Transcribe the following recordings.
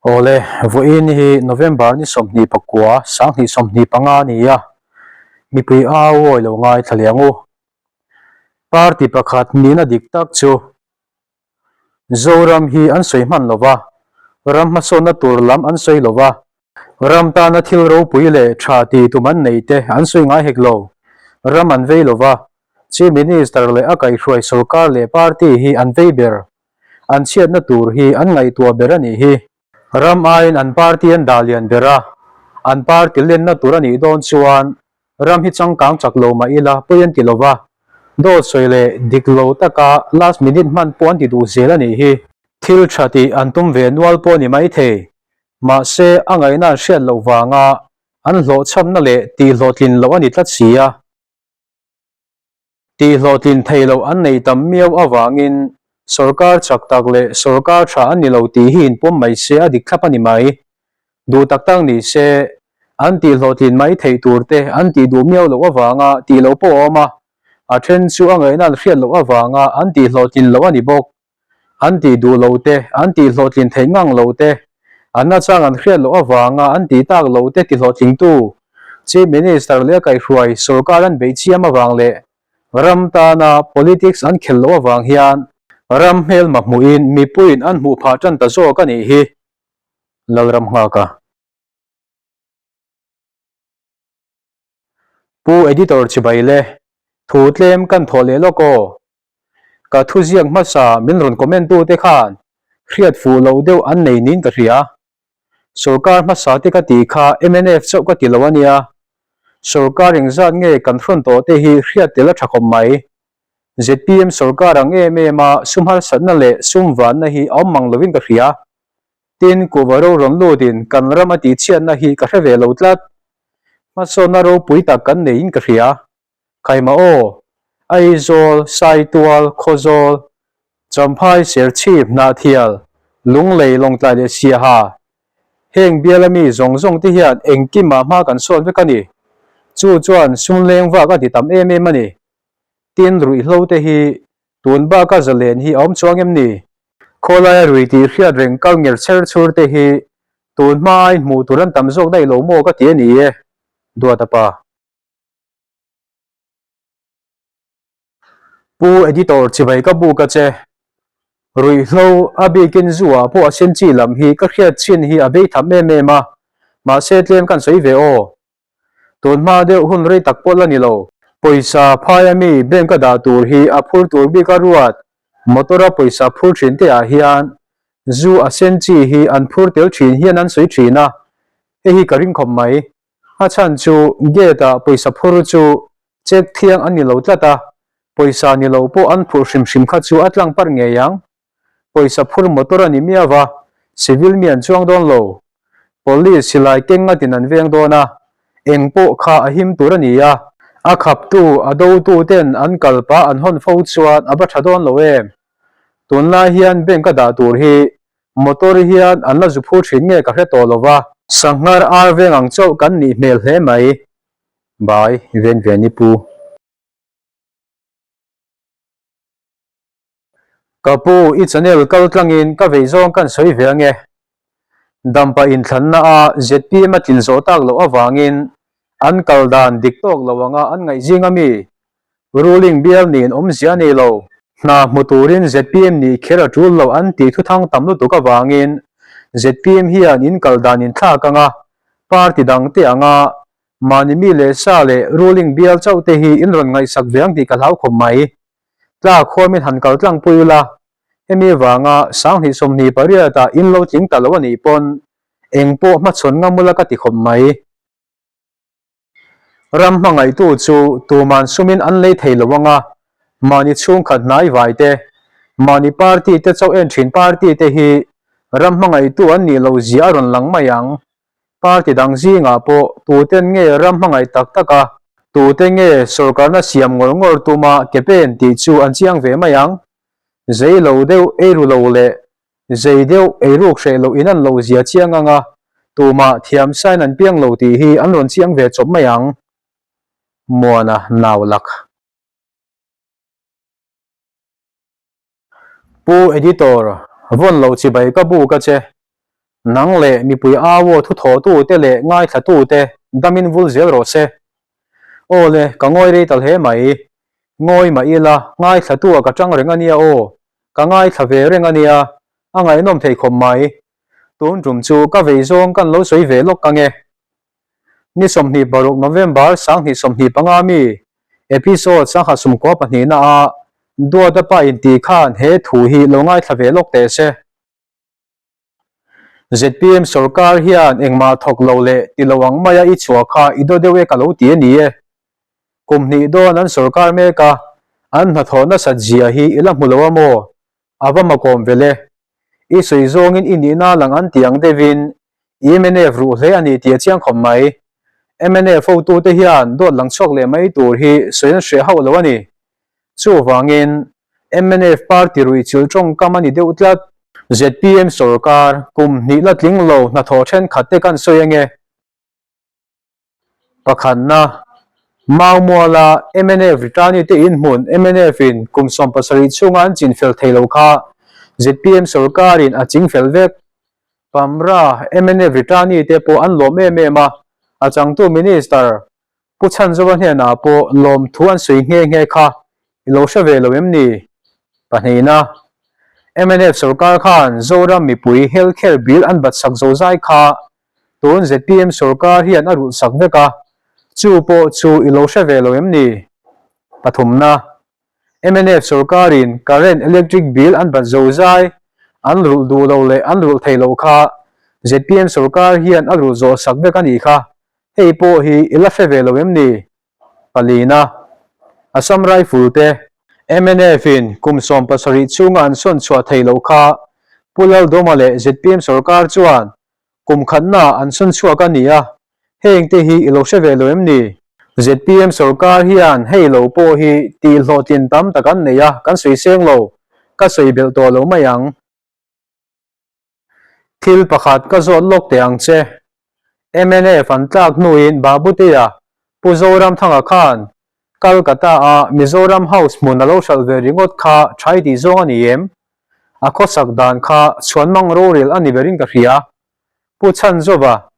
Awle, vawiin hi November ni 29, 2025 a ni a, mipui au awi lo ngaithla leh ang u. Party pakhat nihna dik tak chu Zoram hi an sawi hman lo va, ram hmasawnna tur lam an sawi lo va, ram tana thil ropui leh tha tih tum an nei te an sawi ngai hek lo, ram an vei lo va, Chief Minister leh a kaihhruai sorkar leh party hi an vei ber, an chhiatna tur hi an ngaihtuah ber a nih hi. Ram aiin an party an dah lian ber a, an party lenna tur a nih dawn chuan ram hi changkang chak lo mah ila pawi an ti lo va, dawt sawi leh dik lo taka last minute hman pawh an ti duh zel a nih hi. Thil tha tih an tum ve nual pawh a ni maithei, mahse a ngaihna an hriat loh vanga an hlawhchhamna leh tihhlawhtlin loh a ni tlat si a. Tihhlawhtlin thei loh an nei tam miau avangin sorkar chak tak leh sorkar tha an ni lo tih hi inpawm mai se a dik thlap a ni mai. Duh tak tak ni se, an tihhlawhtlin mai theih tur te an tih duh miau loh avanga tih loh pawh a awm a, a then chu a ngaihna an hriat loh avanga an tihhlawhtlin loh a ni bawk. An tih duh lo te, an tih hlawhtlin theih ngang lo te, an nachang an hriat loh avanga an tih tak lo te ti hlawhtlingtu Chief Minister leh a kaihhruai sorkar an beih chiam avang leh ram tana politics an khelh loh avang hian ram hmelma hmuhin mipuiin an hmuh phah tan ta zawk a nih hi Lalramnghaka. Pu Editor chibai le, thu tlem kan thawh leh lawk aw. Ka thuziak hmasa min rawn comment tu te khan hriat fuh loh deuh an nei niin ka hria. Sorkar hmasa te ka tih kha mnf chauh ka ti lo a nia. Sorkar engzat nge kan hrawn tawh te hi hriat tel a tha khawp mai. Zpm sorkar ang em em a sum harsatna leh sum vanna hi a awm mang lovin ka hria. Tin, kuhva ro rawn lutin kan ram a tihchhiatna hi ka hre ve lo tlat. Hmasawnna ropui tak kan neiin ka hria. Khaima aw, Aizawl, Saitual, Khawzawl, Champhai, Serchhip, Hnahthial, Lunglei, Lawngtlai leh Siaha. Heng biala mi zawng zawng te hian engkimah hma kan sawn vek a ni. Chu chuan sum leng vak a ti tam em em a ni. Tin, ruihhlo te hi tun baka zalen hi a awm chuang em ni? Khawlaia rui tih hriat reng kal nger chher chhur te hi tun hma aiin hmuh tur an tam zawk daih lo maw ka ti a ni e, Duata pa. Pu Editor chibai ka buk a che. Ruihhlo a bikin zu ah pawh a sen chi lam hi ka hriat chin hi a bei tham em em a, mahse tlem kan sawi ve aw. Tun hma deuh hun rei tak pawh la ni lo. Pawisa phai a mi bank a dah tur hi a phur tur bik a ruat, motor a pawisa phur thin te ah hian zu a sen chi hi an phur tel thin hian an sawi thin a, hei hi ka ring khawp mai. A chhan chu gate ah pawisa phur chu check thiang a ni lo tlat a, pawisa ni lo pawh an phurh hrim hrim kha chu a tlang parh ngei ang. Pawisa phur motor a ni miau va, civil mi an chuang dawn lo. Police silai keng ngatin an veng dawn a, eng pawh kha a him tur a ni a, a khaptu, a dotu ten an kal pah an hawn fo chuan a va tha dawn lo em. Tunlai hian bank a dah tur hi Motor hian an la zu phur thin nge ka hre tawh lo va. Sanghar ar veng ang chauh kan nih hmel hle mai. Bai ven ve ni pu. Ka pu i channel kal tlangin ka vei zawng kan sawi ve ange. Dampa inthlanna a zpm a tlin zawh tak loh avangin an kal dan dik tawk lo anga an ngaih zing ami Ruling bial niin awmzia a nei lo. Hna hmu turin zpm nih kher a tul lo an tih thuthang tam lutuk avangin zpm hian in kal dan in thlak anga party dang te anga mahni mi leh sa leh ruling bial chauh te hi in rawn ngaihsak ve ang tih ka hlau khawp mai. Tlak huamin han kal tlangpui ula, hemi vanga 2028 ah in lo tling ta lo a nih pawn engpawh hmachhawn ngam ula ka ti khawp mai. Ram hmangaihtu chu tuman sumin an lei thei lo ang a, mahni chhungkhat hnai vai te, mahni party te chauh en thin party te hi ram hmangaihtu an nih loh zia a rawn lang mai ang. Party dang zingah pawh tuten nge ram hmangaih tak tak a, tute nge sorkarna siam ngawr ngawr tuma ke pen tih chu an chiang ve mai ang. Zei lo deuh eiru lo leh Zei deuh eiruk hreh loh in an lo zia chiang ang a, tumah thiam sain an piang lo tih hi an rawn chiang ve chawp mai ang. Muana nau lak. Pu Editor, vawn loh chibai ka buk a che. Nang leh mipui au aw thuthawhtute leh ngaithlatute damin vul zel rawh se. Aw le, ka ngawi rei ta hle mai. Ngawi mah ila, ngaithlatu ah ka tang reng a nia aw. Ka ngaithla ve reng a nia, a ngaihnawm thei khawp mai. Tun tum chu ka vei zawng kan lo sawi ve lawk ang e. Ni 26 November 2025 mi episode 1092 na ah Duata pa inti khan he thu hi lo ngaithla ve lawk teh se. Zpm sorkar hian engmah thawk lo leh ti lo ang maia i chhuah kha i daw deuh e ka lo ti a ni e. Kum hnih dawn an sorkar mek a, an hnathawh nasat zia hi i la hmu lo a maw? A va makawm vel e. I sawi zawngin i nihna lang an ti ang deuhin i mnf ruh hle a ni tih a chiang khawp mai. Mnf hotute hian dawt lang chhuak leh mai tur hi sawi an hreh hauh lo a ni. Chuvangin mnf party ruihchilh tawngkam a ni deuh tlat. Zpm sorkar kum hnih la tling lo hnathawh thenkhat te kan sawi ange. Pakhatna, Maumuala mnf returnee te inhmun mnf in kum 17 chhunga an chinfel thei lo kha zpm sorkarin a chingfel vek. Pamra mnf returnee te pawh an lawm em em a, a changtu Minister Pu Chhanzova hnenah pawh lawmthu an sawi nghe nghe kha i lo hre ve lo em ni? Pahnihna, mnf sorkar khan Zoram mipui health care bill an bat sak zozai kha tun zpm sorkar hian a rulh sak vek a, chu pawh chu i lo hre ve lo em ni? Pathumna, mnf sorkarin current electric bill an bat zozai an rulh duh lo leh an rulh thei lo kha zpm sorkar hian a rulh zawh sak vek a nih kha, hei pawh hi i la hre ve lo em ni? Palina, Assam Rifle te mnf in kum 17 chhunga an sawn chhuah thei loh kha Pu Laldawma leh zpm sorkar chuan kum khatna an sawn chhuak a ni a, heng te hi i lo hre ve lo em ni? Zpm sorkar hian hei lo pawh hi tih hlawhtlin tam tak an nei a, kan sawi seng lo, ka sawi belh tawh lo mai ang. Thil pakhat ka zawt lawk teh ang che. Mnf an tlak hnuin Babutea Pu Zoramthanga khan Calcutta-a Mizoram House hmun a lo hralh ve ringawt kha thai tih zawng a ni em? A khawsak dan kha chhuanmang rorel a ni berin ka hria. Pu Chhanzova,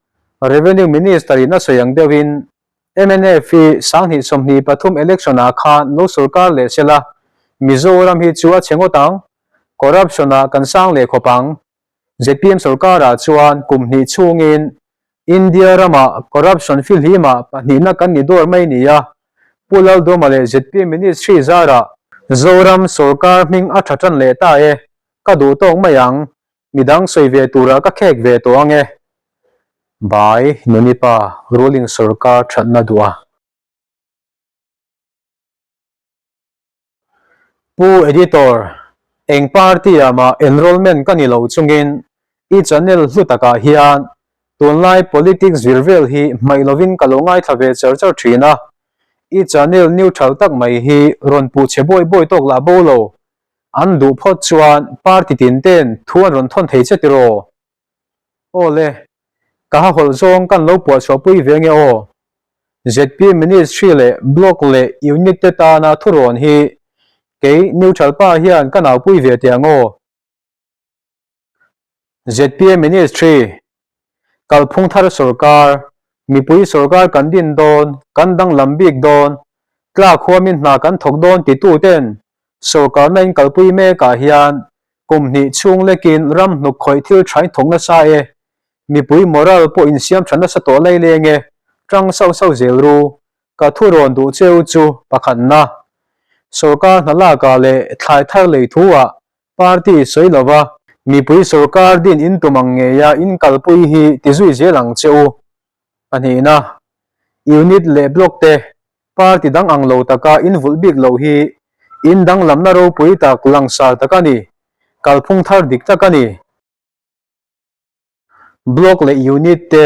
Revenue Minister-in a sawi ang deuhin mnf hi 2023 election-ah khan lo sorkar leh sela Mizoram hi chu a chhe ngawt ang. Corruption-ah kan sang leh khawp ang. Zpm sorkarah chuan kum hnih chhungin India ramah corruption filhimah pahnihna kan ni dawr mai nia, Pu Laldawma leh zpm ministry zarah Zoram sorkar hming a tha tan leh ta e, ka duh tawk mai ang, midang sawi ve turah ka khek ve tawh ang e. Bai Nunipa ruling sorkar thatna duh a. Pu Editor, eng party ah mah enrollment ka ni lo chungin i channel hlu takah hian tunlai politics vir vel hi hmaih lovin ka lo ngaithla ve char char thin a, i channel neutral tak mai hi rawn puh chhe bawi bawi tawk lah bo lo. An duh phawt chuan party tin ten thu an rawn thawn thei che tiraw? Aw le, ka ha hawlh zawng kan lo puah chhuahpui ve nge aw? Zpm Ministry leh Block leh Unit te tana thurawn hi kei neutral pa hian ka naupui ve teh ang aw? Zpm Ministry, Kalphung thar sorkar, mipui sorkar kan din dawn, kan danglam bik dawn, tlak huamin hna kan thawk dawn titu ten sorkarna in kalpui mekah hian kum hnih chhung lekin ram hnuk khawih thil thain thawk nasa e, mipui moral pawh insiam tha nasa tawh lai leng e, tang sauh sauh zel ru, ka thu rawn duh cheu chu pakhatna. Sorkar hna lakah leh thlai thar lei thu ah party sawi lova mipui sorkar din in tum ang ngeia in kalpui hi ti zui zel ang che u. Pahnihna, unit leh block te Party dang ang lo taka in vulh bik loh hi in danglamna ropui tak langsar tak a ni, kalphung thar dik tak a ni. Block leh unit te,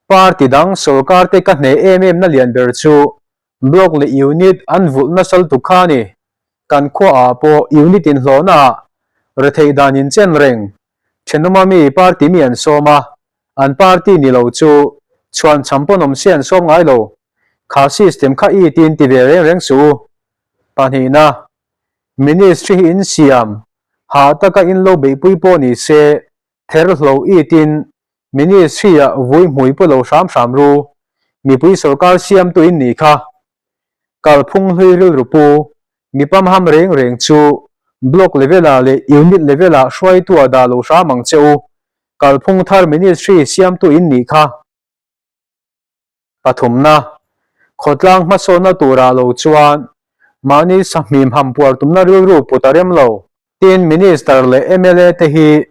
party dang sorkar te ka hneh em em na lian ber chu block leh unit an vulh nasa lutuk kha a ni. Kan khuaah pawh unit inhlawhna ah retheih dan in chen reng, thenawma mi party mi an sawm a, An party ni lo chu chhuan cham pawn awm se an sawm ngai lo. Kha system kha i tin ti ve reng reng suh u. Pahnihna, Ministry hi in siam, hah taka in lo beihpui pawh ni se. Therhlo itin Ministry-ah vui hmui pu lo hram hram ru, mipui sorkar siamtu in nih kha. Kalphung hlui rilru pu, mi pamham reng reng chu Block level-ah leh Unit level-ah hruaitu-ah dah lo hram ang che u, kalphung thar Ministry siamtu in nih kha. Pathumna, khawtlang hmasawnna turah lo chuan mahni sahmim hampuar tumna rilru put a rem lo. Tin, Minister leh mla te hi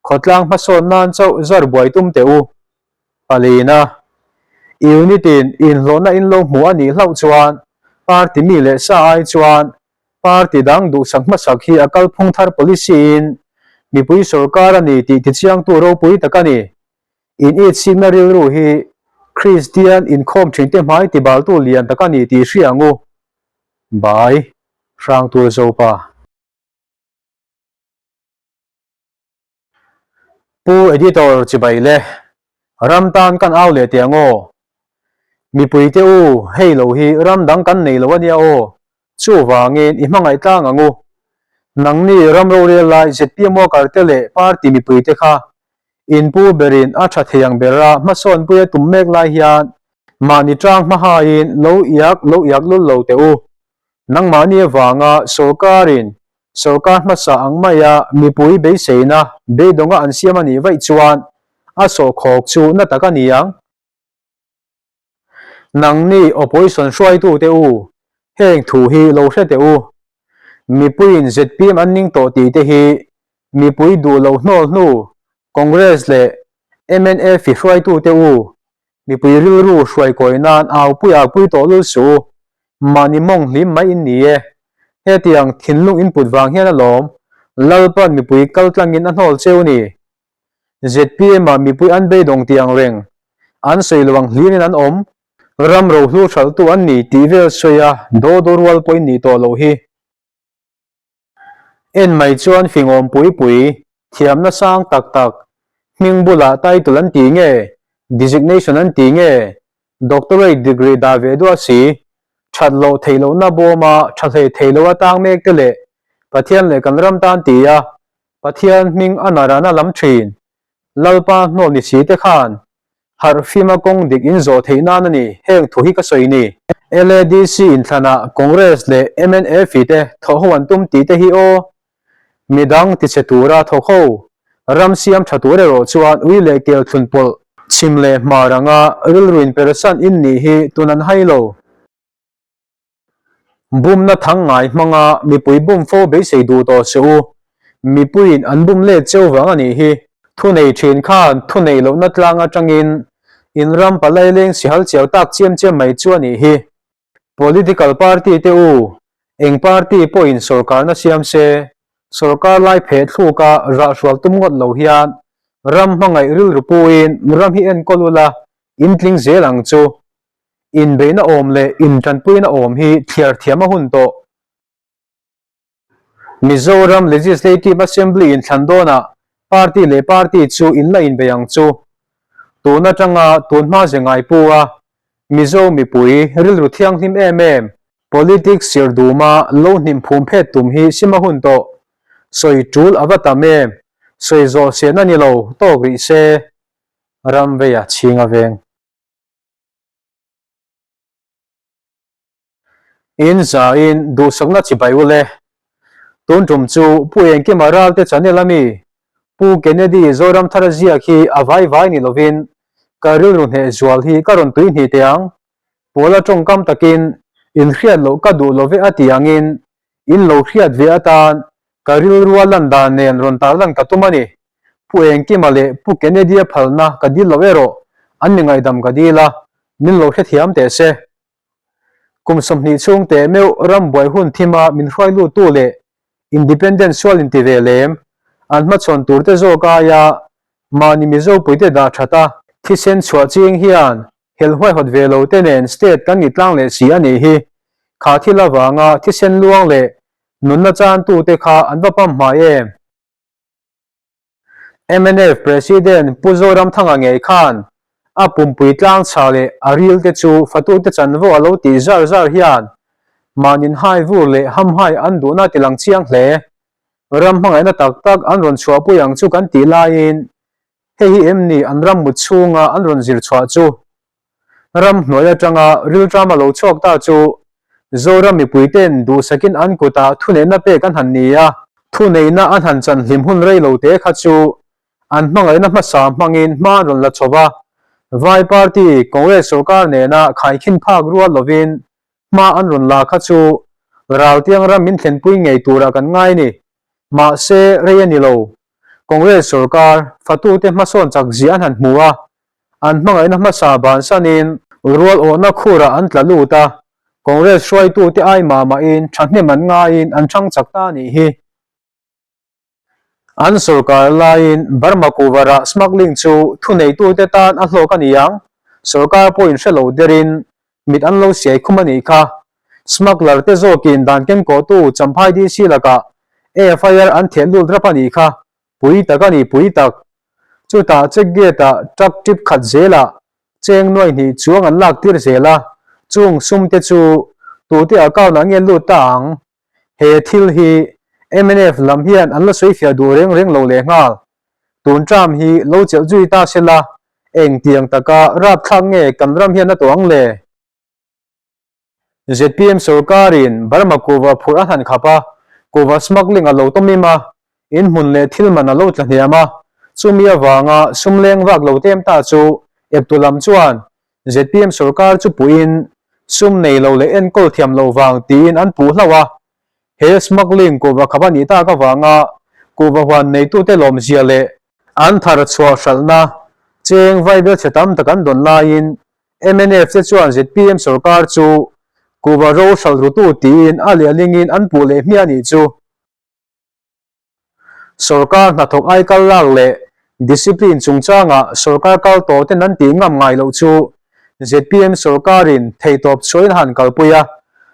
khawtlang hmasawn nan chauh zar buai tum teh u. Palina, Unit in inhlawhna in lo hmu a nih hlauh chuan party mi leh sa ai chuan party dang duhsak hmasak hi a kalphung thar policy in mipui sorkar a ni tih tichiangtu ropui tak a ni. In itsikna rilru hi Kristian inkhawm thinte hmai tibaltu lian tak a ni tih hria ang u. Bai, Hrangtur Zopa. Pu Editor chibai le, ram tan kan au leh teh ang aw. Mipuite u, hei lo hi ram dang kan nei lo a nia aw, chuvangin i hmangaih tlang ang u. Nangni ram rorel lai zpm worker te leh party mipuite kha in pu berin a tha thei ang bera hmasawnpui a tum mek lai hian mahni tang hmahaiin lo iak lo iak lul lo teh u. Nangmahni avanga sorkarin sorkar hmasa ang maia mipui beiseina beidawnga an siam a nih vaih chuan a sawhkhawk chu na tak a ni ang. Nangni opposition hruaitute u, heng thu hi lo hre teh u. Mipuiin zpm an ning tawh tih te hi mipui duh lo hnawl hnu Congress leh mnf i hruaitute u, mipui rilru hruaikawi nan aupui aupui tawh lul suh u, mahni mawng hlim mai in ni e. Hetiang thinlung input vang hian alawm Lalpan mipui kaltlangin a hnawl cheu ni. Zpm ah mipui an beidawng tih ang reng, an sawi lo ang hlirin an awm, ram rohlu hralhtu an ni tih vel sawi a daw daw rual pawhin nih tawh loh hi. En mai chuan fingawm pui pui, thiamna sang tak tak, hming bulah title an ti nge, designation an ti nge, doctorate degree dah ve duah si, that loh theih lohna bawma tha hlei thei lo atang mek te leh Pathian leh kan ram tan ti a Pathian hming a narana lam thin Lalpa hnawl ni si te khan harh fima kawng dik in zawh theih nan a ni heng thu hi ka sawi ni. LADC inthlanah Congress leh mnf te thawh ho an tum tih te hi aw midang tichhe tura thawk ho ram siam tha tur erawh chuan ui leh kel thlun pawlh chhim leh hmar anga rilru in persan in nih hi tun an hai lo. Bumna thang ngai hmanga mipui bum fo beisei duh tawh se u, mipuiin an bum let cheu vang a nih hi. Thunei thin khan thunei lohna tlang atangin in ram palai leng sihal chiau tak chiam chiam mai chu a nih hi. Political party te u, eng party pawhin sorkarna siam se, sorkar lai pheh thluka rahhrual tum ngawt lo hian ram hmangaih rilru puin ram hi enkawl ula in tling zel ang chu. Inbeihna awm leh intanpuina awm hi thliar thiam a hun tawh. Mizoram Legislative Assembly inthlan dawnah party leh party chu in la inbei ang chu. Tun atanga tun hma ze ngai pu a, Mizo mipui rilru thianghlim em em, politics sir duma lo hnim phum phet tum hi sim a hun tawh. Sawi tul a va tam em, sawi zawh sian a ni lo tawk rih se. Ram veia chhing a veng. In zain duhsakna chibai u le. Tun tum chu Pu Engkima Ralte channel a mi Pu Kennedy Zoramthara ziak hi a vai vai ni lovin ka rilru hneh zual hi ka rawn tui hnih teh ang. Pawla tawngkam takin in hriat loh ka duh lo ve a tih angin in lo hriat ve atan ka rilrua lan dan nen rawn tarlan ka tum a ni. Pu Engkima leh Pu Kennedy-a phalna ka dil lo erawh an mi ngaihdam ka dil a, min lo hrethiam teh se. Kum 20 chhung teh meuh ram buai hun thima min hruai luttu leh Independent sual inti ve lem an hmachhawn tur te zawk aia mahni Mizo puite dah that a, thisen chhuah ching hian hel huaihawt ve lo te nen state kan ni tlang leh si a nih hi. Kha thil avanga thisen luang leh nunna chantu te kha an va pam hmai em? Mnf President Pu Zoramthanga ngei khan a pumpui tlang chha leh a ril te chu fatute chanvo a lo tih zar zar hian mahnin hai vur leh hamhai an duhna ti lang chiang hle. Ram hmangaihna tak tak an rawn chhuahpui ang chu kan tih laiin. Hei hi em ni an ram mut chhunga an rawn zir chhuah chu? Ram hnuai atanga rilṭam a lo chhuak ta chu Zoram mipuite'n duhsakin an kutah thuneihna pek an han ni a, thuneihna an han chan hlim hun rei lo te kha chu an hmangaihna hmasa hmangin hma an rawn la chho va, Vai party Congress sorkar nena khaikhin phak rual lovin hma an rawn la kha chu raltiang ram min thlenpui ngei turah kan ngai ni. Mahse, rei a ni lo. Congress sorkar fatute hmasawn chak zia an han hmu a, an hmangaihna hmasa bansanin rual awhna khurah an tla lut a, Congress hruaitute ai mah mahin thahnem an ngaiin an chhang chak ta a nih hi. An sorkar laiin Burma kuvarah smuggling chu thuneitute tan a hlawk a ni ang, sorkar pawhin hre lo derin mit an lo siai khum a nih kha. Smuggler te zawkin dan kenkawhtu Champhai DC lakah FIR an theh lut rap a nih kha, pui tak a ni pui tak. Chutah check gate-ah truck trip khat zelah cheng nuai hnih chuang an lak tir zel a, chung sum te chu tute account-ah nge lut ta ang? He thil hi mnf lam hian an la sawi fiah duh reng reng lo leh nghal. Tun term hi lo chelh zui ta se la, engtiang taka rapthlak nge kan ram hian a tawh ang le? Zpm sorkarin Burma kuhva phurh a hlan khap a, kuhva smuggling a lo tawmim a, in hmun leh thil man a lo tla hniam a, chumi avanga sum leng vak lo tlem ta chu eptu lam chuan Zpm sorkar chu puhin sum nei lo leh enkawl thiam lo vang tiin an puh hlauh a, he smuggling kuhva khap a nih tak avanga kuhva huan neitute lawmzia leh an thar chhuah hralhna cheng vaibel chhe tam tak an dawn laiin mnf te chuan zpm sorkar chu kuhva ro hralh rutu tiin a leh-alingin an puh leh hmiah a nih chu. Sorkar hnathawk aikal lak leh discipline chungchangah sorkar kal tawh ten an tih ngam ngai loh chu zpm sorkarin theihtawp chhuahin a han kalpui a,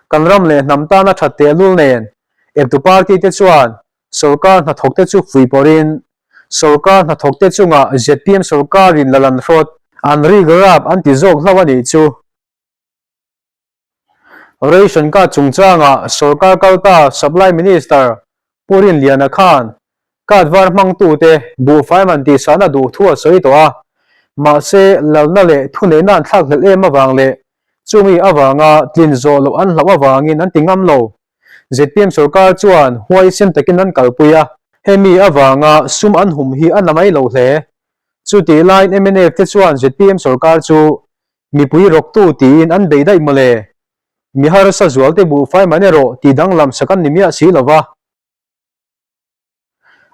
kan ram leh hnam tana that tehlul nen eptu party te chuan sorkar hnathawk te chu fuihpawrhin sorkar hnathawk te chungah zpm sorkarin la lan hrawt an rik rap an ti zawk hlauh a nih chu. Ration card chungchangah sorkar kalta Supply Minister Pu Rinliana khan card var hmangtute buhfai man tihsahna duh thu a sawi tawh a, mahse lalna leh thuneihna an thlak hlelh em avang leh chumi avanga tlin zawh loh an hlauh avangin an ti ngam lo. Zpm sorkar chuan huaisen takin an kalpui a, hemi avanga sum an hum hi a na mai lo hle. Chutih laiin mnf te chuan zpm sorkar chu Mipui rawktu tiin an bei daih mawle. Mi harsa zualte buhfai man erawh tih danglam sak an ni miah si lo va.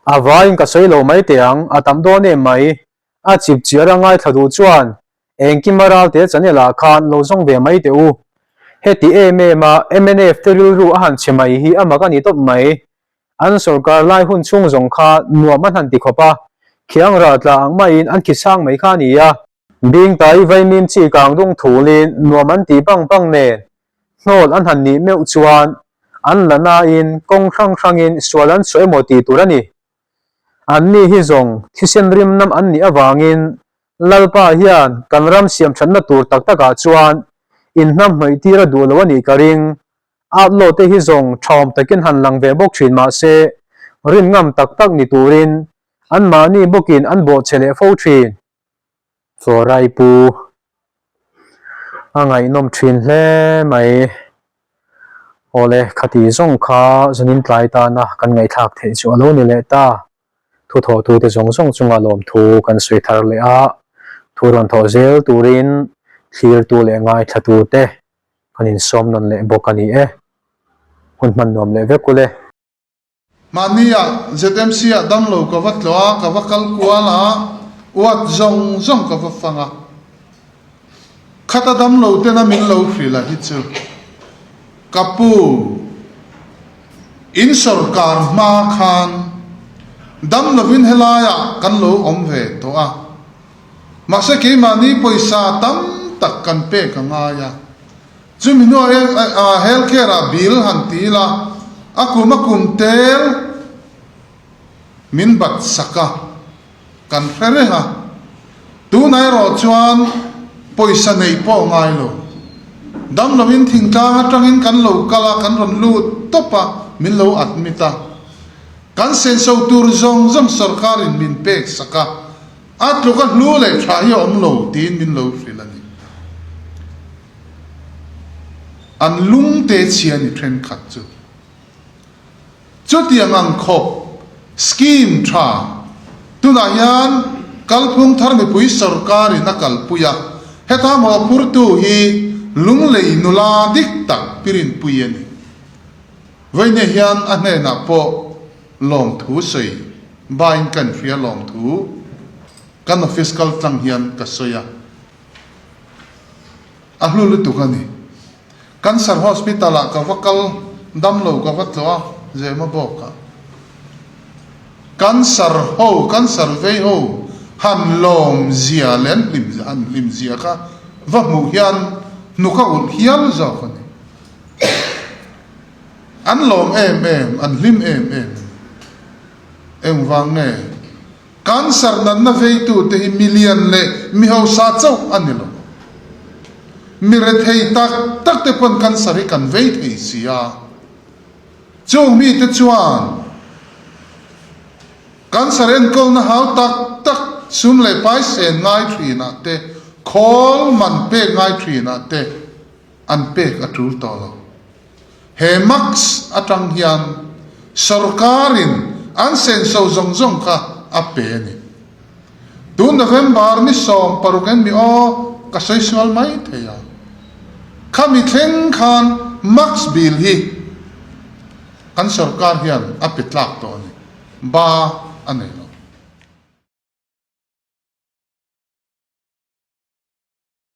A vaiin ka sawi lo mai teh ang, a tam dawn em mai. A chip chiar a ngaithla duh chuan engkim a ralte channel ah khan lo zawng ve mai teh u. Heti em em a mnf te rilru a han che mai hi a mak a ni tawp mai. An sorkar lai hun chhung zawng kha nuam an han ti khawp a, khiang ral tla ang maiin an khi sang mai kha a ni a. Bingtai vaimim chi kang dung thulin nuam an tih bang bang nen hnawl an han nih meuh chuan an la nain kawng hrang hrangin sual an chhuah emaw tih tur a ni. Anni hi zawng thisen rim nam an nih avangin Lalpa hian kan ram siam thatna tur tak takah chuan inhnam hnawih tir a duh lo a nih ka ring. Outlaw te hi zawng thawm takin han lang ve bawk thin mahse rin ngam tak tak ni turin anmahni bawkin an bawhchhe leh fo thin. Chawrai pu a ngaihnawm thin hle mai. Awle khati zawng kha zanin tlai tana kan ngaihthlak theih chu a lo ni leh ta. Thu thawhtute zawng zawng chunga lawmthu kan sawi thar leh a, thu rawn thawh zel turin thlirtu leh ngaithlatute kan insawm nawn leh bawk a ni e. Hun hman nuam leh vek ule. Mahnia ZMC-ah damlo ka va tlawh a, ka va kal kual a, uat zawng zawng ka va fang a. Khata damlo tena min lo hrilh a hi chu ka pu, in sawrkar hma khan damlovin helaiah kan lo awm ve tawh a, mahse keimahni pawisa tam tak kan pek a ngai a. Chumi hnuah health care ah bill han ti ila, a kum a kum tel min bat sak a, kan hre reng a. Tunah erawh chuan pawisa neih pawh ngai lo. Damloin thingtlang atangin kan lo kal a, kan rawn lut tawp a, min lo admit a. Kan senso tur zawng zawng sorkarin min pek sak a. A tluka hlu leh tha hi a awm lo tiin min lo hrilh a ni. An lungte chhia ni thenkhat chu. Chutiang ang khawp scheme tha tunah hian kalphung thar mipui sorkarin a kalpui a, heta mawhphurtu hi lunglei nula dik tak pirinpui a ni. Vawiinah hian a hnenah pawh lawmthu sawi bain ka inhria lawmthu kan office kal tlang hian ka sawi a, a hlu lutuk a ni. Cancer Hospital ah ka va kal damlo ka va tlawh a, Zema bawk ah. Cancer ho, cancer vei ho han lawm zia leh an hlim han hlim zia kha va hmuh hian hnuk a ulh hial zawk a ni. An lawm em em, an hlim em em a ni. Engvang nge? Cancer natna veitute hi mi lian leh mi hausa chauh a ni lo. Mi rethei tak tak te pawn cancer hi kan vei thei si a. Chung mite chuan cancer enkawlna hau tak tak sum leh pai sen ngai thinah te, khawl man pek ngai thinah te an pek a tul tawh lo. He Max atang hian sorkarin an senso zawng zawng kha a pe a ni. Tun November ni 16 en mi aw ka sawi sual mai thei a. Khami thleng khan Max bill hi kan sorkar hian a pe tlak tawh a ni. Ba a nei lo.